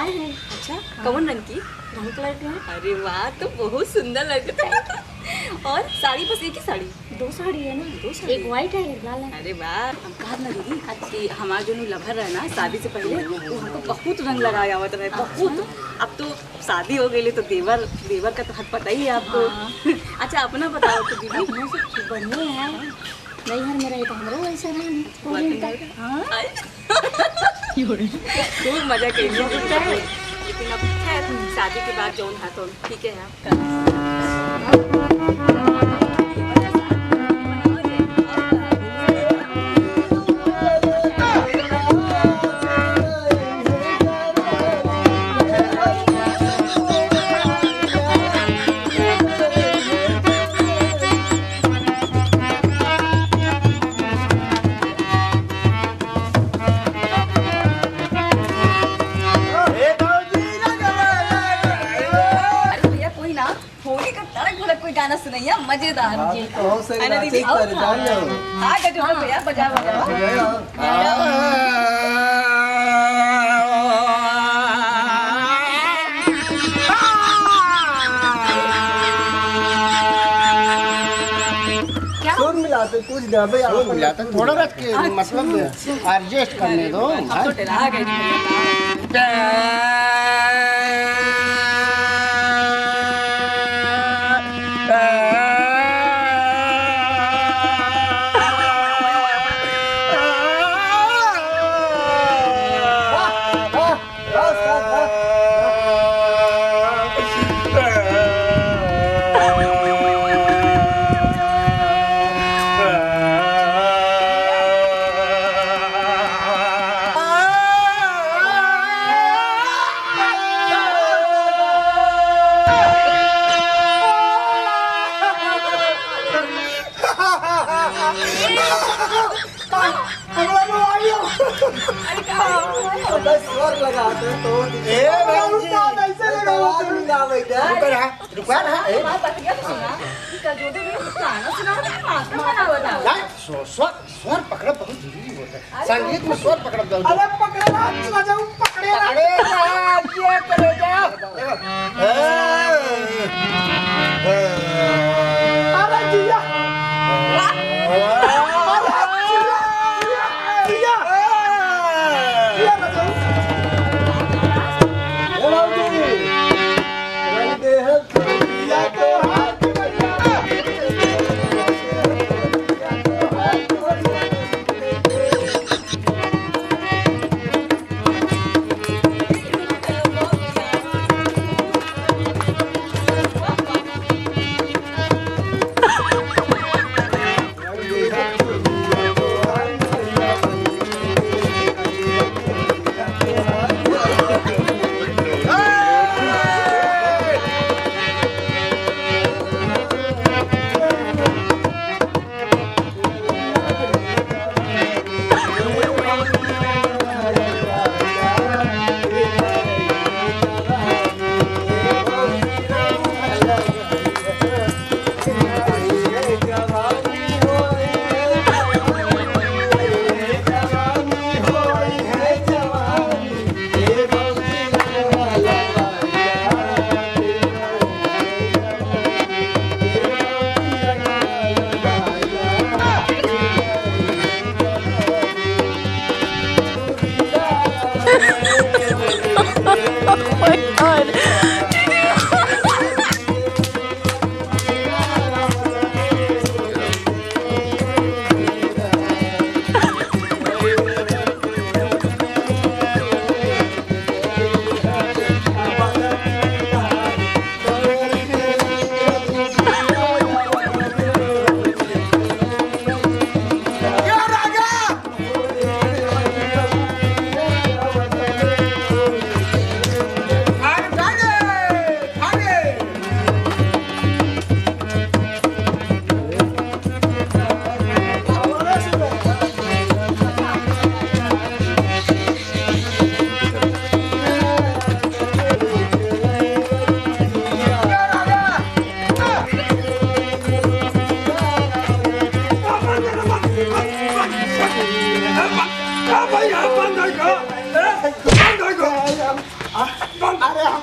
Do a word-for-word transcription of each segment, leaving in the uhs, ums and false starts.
अच्छा, हाँ। कौन रंग की? ब्राउन कलर के है। अरे वाह, तो बहुत सुंदर लगता है। और साड़ी, बस एक ही साड़ी? दो साड़ी है ना। दो साड़ी? एक व्हाइट है, एक लाल है। अरे वाह, हम कहत ना दीदी कि हमार जो लवर रहे ना, शादी से पहले वो हमको बहुत रंग लगाए आवत रहे, बहुत। अच्छा। अब तो शादी हो गई तो देवर, देवर का तो हद पता ही है आपको। हाँ। अच्छा, अपना बताओ तो दीदी। अपना सब बढ़िया है। नैहर में रहे तो हमरो वैसा रहे, पूरी वतन का। हाँ। खूब मजा कइली। लेकिन अब खैर, शादी के बाद जौन है तो ठीक है। अरे भैया, कोई ना, होली का तड़क भड़क कोई गाना सुनइया, मजेदार। हाँ, जी। तो बहुत सही है ना बात दीदी? है, और जान लो। हाँ, गजब भैया, बजा, बजा। हाँ, बजा। क्या? सुर मिलाते कुछ ज्यादा ही सुर मिलाते, थोड़ा रख के, अच्छा। मतलब, adjust करने दो, हम तो हाँ? डरा गए। अबे स्वर लगाते तो ए, बहन जी। रुका रहा, रुका रहा, ए। बात बतिया तो सुना, कि कजोदे में गाना सुना, तो मास्टर बना बताओ। यार, स्व-, स्वर, स्वर पकड़ब बहुत जरूरी होता है। अरे संगीत में स्वर पकड़ब जरूरी। अरे पकड़े ना, चला जाऊं, पकड़े ना। पकड़े ना, ये चले जाओ। अरे जिया। अरे जिया, जिया, जिया। जिया बजाओ। ए बाबूजी, रंग दे है जिया तो हाथ में।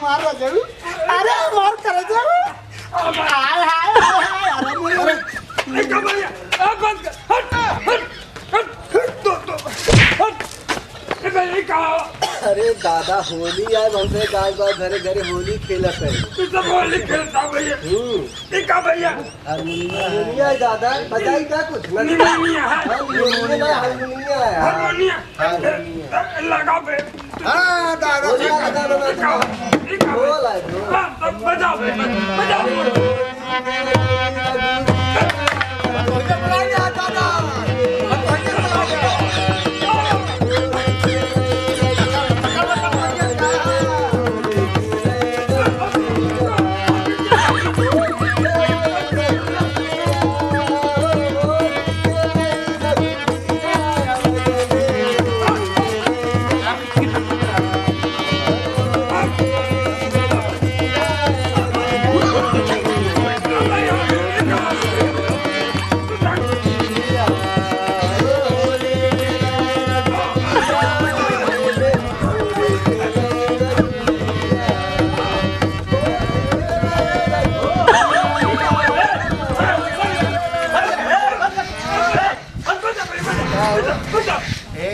मार रहा जरूर। अरे, मार करे जरूर। हाय, हाय, हाय, हाय, अरे, मोरे। अरे, ए, का भैया? ए, बंद कर। हट, हट, हट, हट, दो, दो, हट। ए, भैया, ये का? अरे दादा, होली आए, हमसे गाँव गाँव, घरे घरे होली खेलत है। तू सब होली खेलता भैया? हम्म। ये का भैया? हारमोनिया है दादा, बजाई का कुछ? ना, निमोनिया है। हाँ, निमोनिया ना, हारमोनिया है। हारमोनिया। हारमोनिया। लगा बे। हाँ, दादा, बोलिए, दादा, दादा, दादा। बोल है, बोल। हाँ, तब बजाओ बे, बजाओ।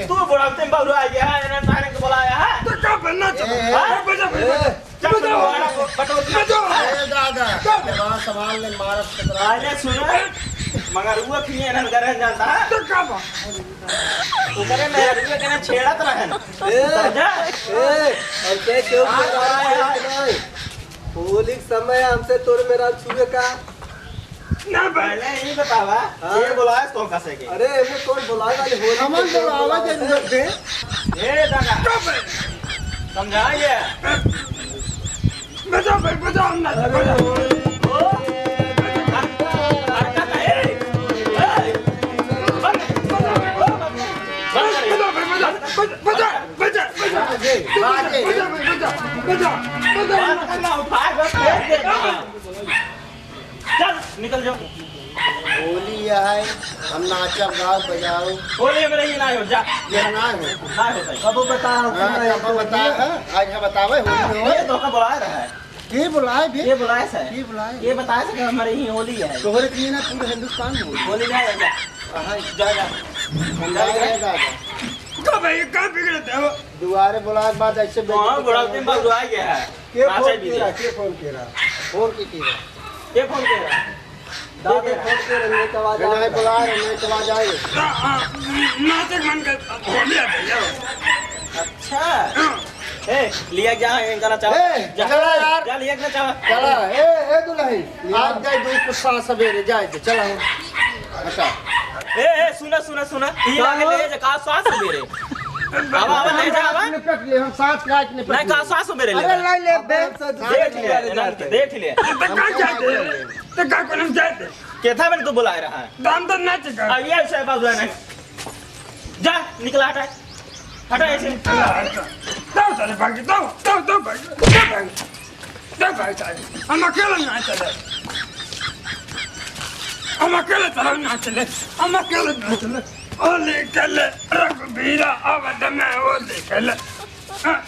तू बुढ़ाते में बौरा आ गया है, इन्हें सारे को बुलाया है। तो का बनना चाहता है? ए, हाँ? बजा, बजा, बजा। चल, बजा। बटोर, बटोर। बजा। ए, दादा, जबान संभाल ले, मारत खतरा। अरे, सुनो, मगर वो खिए ना करे जाता है। तो का बा? ओकरे मेहरुए के ना छेड़त रहे ना। ए, समझा? ए, हमसे क्यों हाँ, छेड़ा? हाँ, हाँ। नहीं। होली के समय हमसे तोर मेरा छुए का? ना भाई। पहले ही बतावा, हाँ। ये बोलाए तो कैसे के? अरे, ये कौन बोलाए वाले होली हमन के बोलावा बोलाए जरूरत थे? है। ए दादा। चुप है। समझा ये? बजाओ भाई, बजाओ ना, अरे बजाओ। ओ, अरे, अरे, ए, ए, बंद, बंद, बंद, बंद कर। बजाओ भाई, बजाओ, बजा, बजा, बजा, बजा। बाजे, बाजे। बजा भाई, बजा, बजा, बजा। बंद करना, उठा, बस फेंक देना। चल, निकल जाओ। होली है, हम नाचब, गाओ, बजाओ। होली में नहीं, ना हो, जा। ये ना हो। ना हो भाई। कबो बताओ, हाँ, सुनाओ, कबो तो बताओ, ये हाँ, आज का बतावे, होली में हो। ये तो का बुलाए रहा है। के बुलाए बे? ये बुलाए से। के बुलाए? ये बताए से कि हमारे ही होली है। तोहरे के लिए ना पूरे हिंदुस्तान में होली। होली ना है, जा। हाँ। जा, जा। हम जा, जा, जा। जा। का भाई, का बिगड़त है वो? दुआरे बुलाए के बाद ऐसे तो हाँ, बेइज्जती बुलाते करना। में बुलाए गया है। के नाचे फोन भी किया? दे। के फोन किया? फोन के किया? के फोन किया? दादा फोन के रंगे के आवाज बिना आ है रहा। बुला रहे, नहीं तो आ जाए। आ, आ, नाचे मन के होली आ गया। अच्छा। हाँ। ए, लिया जा, इनका ना चला। ए, जा, चला यार। जा, लिया के ना चला। चला, ए, ए दुल्हन, आज जाए दूध को सांस सवेरे, जाए दे, चला हो। अच्छा। ए, ए, सुना, सुना, सुना। ई का आगे हो? ले जा, का सांस सवेरे? आवा, आवा, ले जा, आवा। निपट ले, हम सांस काट निपट नहीं, ले। का सांस सवेरे ले अरे, जा। नहीं ले बे। देख ले, देख ले। तो का जाते? तो का करम जाते? केथा में तू बुलाए रहा है? दाम तो ना चिका। अब ये से बाबू नहीं। जा, निकला हटा। हटा ऐसे। दो सारे भाग, दो, दो, दो भाग, दो भाग। दो भाग सारे। हम अकेले ना चले। हम अकेले चलो ना चले। हम अकेले ना चले। होली खेले रघुबीरा अवध में होली खेले। हाँ।